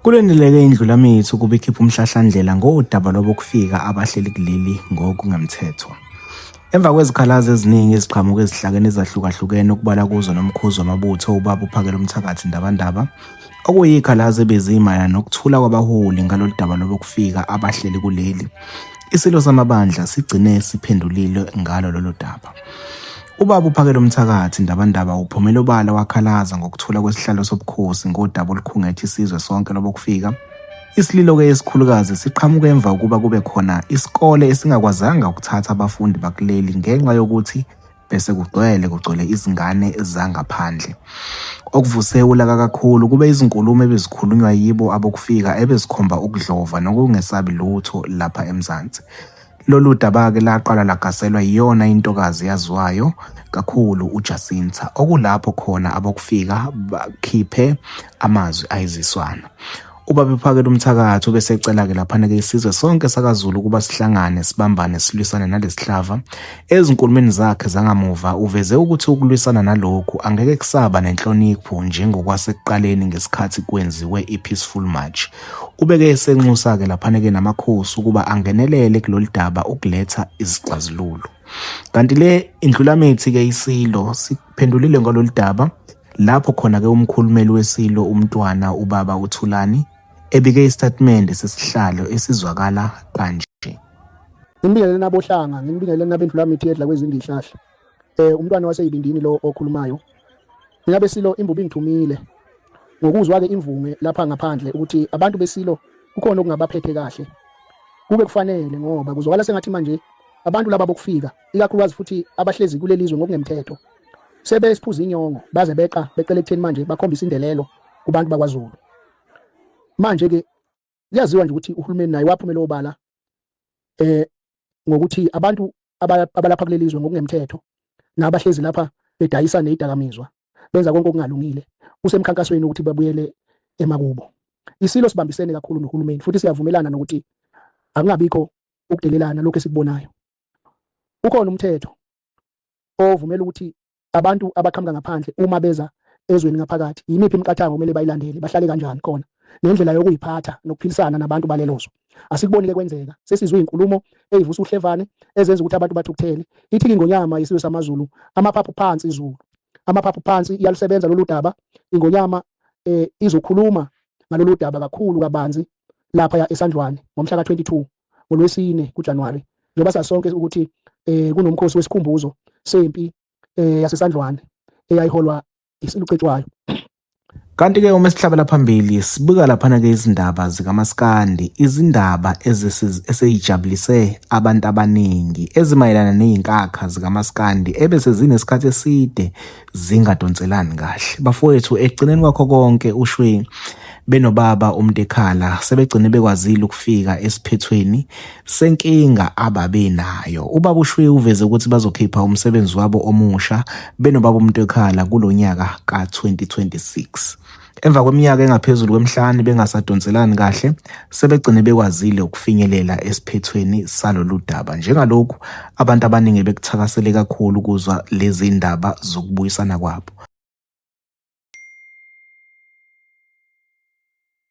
Kulindeleke iNdlulamithi ukuba ikhiphe umhlahlandlela ngodaba lwabokufika abahleli kuleli ngokungemthetho. Emva kwezikhalazo eziningi eziqhamuka ezihlakeni ezahlukahlukene okubalwa kuzo nomkhuzi wamabutho ubaba uPhakelumthakathi Ndabandaba, okuyikhalazo ebezimayelana nokuthula kwabaholi ngalolu daba lwabokufika abahleli kuleli. Isilo samabandla sigcine siphendulile ngalo lolu daba. Ubaba uPhakelumthakathi Ndabandaba uphumele obala wakhalaza ngokuthula kwesihlalo sobukhosi ngodaba olukhungethe isizwe sonke lobokufika. Isililo-ke esikhulukazi siqhamuka emva kokuba kube khona isikole esingakwazanga ukuthatha abafundi bakuleli ngenxa yokuthi bese kugcwele kugcwele izingane zangaphandle. Okuvuse ulaka kakhulu kube izinkulumo ebezikhulunywa yibo abokufika ebezikhomba ukudlova nokungesabi lutho lapha eMzansi. Lolu daba-ke laqala lagaselwa yiyona intokazi eyaziwayo kakhulu uJacinta, okulapho khona abokufika bakhiphe amazwi ayiziswana. Ubaba uPhakelumthakathi ubesecela-ke laphana-ke isizwe sonke sakaZulu ukuba sihlangane sibambane silwisane nalesihlava. Ezinkulumeni zakhe zangamuva uveze ukuthi ukulwisana nalokhu angeke kusaba nenhlonipho njengokwasekuqaleni ngesikhathi kwenziwe i-Peaceful March. Ubeke esenxusa-ke laphana-ke namakhosi ukuba angenelele kulolu daba ukuletha izixazululo. Kanti le indlulamithi-ke iSilo siphendulile ngalolu daba lapho khona-ke umkhulumeli weSilo uMntwana ubaba uThulani ebike isitatimende sesihlalo esizwakala kanje. Nginibingelele nabohlanga, nginibingelele nabendlulamithi edla kwezinde ihlahla. Umntwana waseyibindini lo okhulumayo. Mina besilo imbubi ingithumile ngokuzwa ke imvunge lapha ngaphandle ukuthi abantu besilo kukhona okungabaphethe kahle. Kube kufanele ngoba kuzwakala sengathi manje abantu laba bokufika ikakhulukazi futhi abahlezi kuleli zwe ngokungemthetho sebesiphuza inyongo baze beqa becela ekutheni manje bakhombisa indelelo kubantu bakwaZulu. Manje ke kuyaziwa nje ukuthi uhulumeni naye waphumela obala ngokuthi abantu abalapha kuleli zwe ngokungemthetho nabahlezi lapha bedayisa nezidakamizwa benza konke okungalungile usemkhankasweni ukuthi babuyele emakubo. Isilo sibambisene kakhulu nohulumeni futhi siyavumelana nokuthi akungabikho ukudelelana lokho esikubonayo. Ukhona umthetho ovumela ukuthi abantu abaqhamuka ngaphandle uma beza ezweni ngaphakathi yimiphi imiqathango okumele bayilandele, bahlale kanjani khona nendlela yokuyiphatha nokuphilisana nabantu balelo zwe. Asikuboni-ke kwenzeka, sesizwe iy'nkulumo ey'vusa uhlevane ezenza ukuthi abantu bathukuthele. Ithi-ke iNgonyama yesizwe samaZulu, amaphaphu phansi Zulu, amaphaphu phansi, iyalusebenza lolu daba. INgonyama izokhuluma ngalolu daba kakhulu kabanzi laphaya eSandlwane ngomhla ka-22 ngoLwesine kuJanuwari njengoba sazi sonke ukuthi kunomkhosi wesikhumbuzo sempi yaseSandlwane eyayiholwa isilucetshwayo. Kanti-ke uma sihlabela phambili sibuka laphana-ke izindaba zikamaskandi, izindaba eseyijabulise abantu abaningi ezimayelana nezinkakha zikamaskandi ebese zinesikhathi eside zingadonselani kahle. Bafowethu ekugcineni kwakho konke uShwi benobaba uMntekhala sebegcine bekwazile ukufika esiphethweni senkinga ababenayo. Ubaba uShwi uveze ukuthi bazokhipha umsebenzi wabo omusha benobaba uMntekhala kulo nyaka ka-2026. Emva kweminyaka engaphezulu kwemihlanu bengasadonselani kahle, sebegcine bekwazile ukufinyelela esiphethweni salolu daba. Njengalokhu abantu abaningi bekuthakasele kakhulu ukuzwa lezi ndaba zokubuyisana kwabo.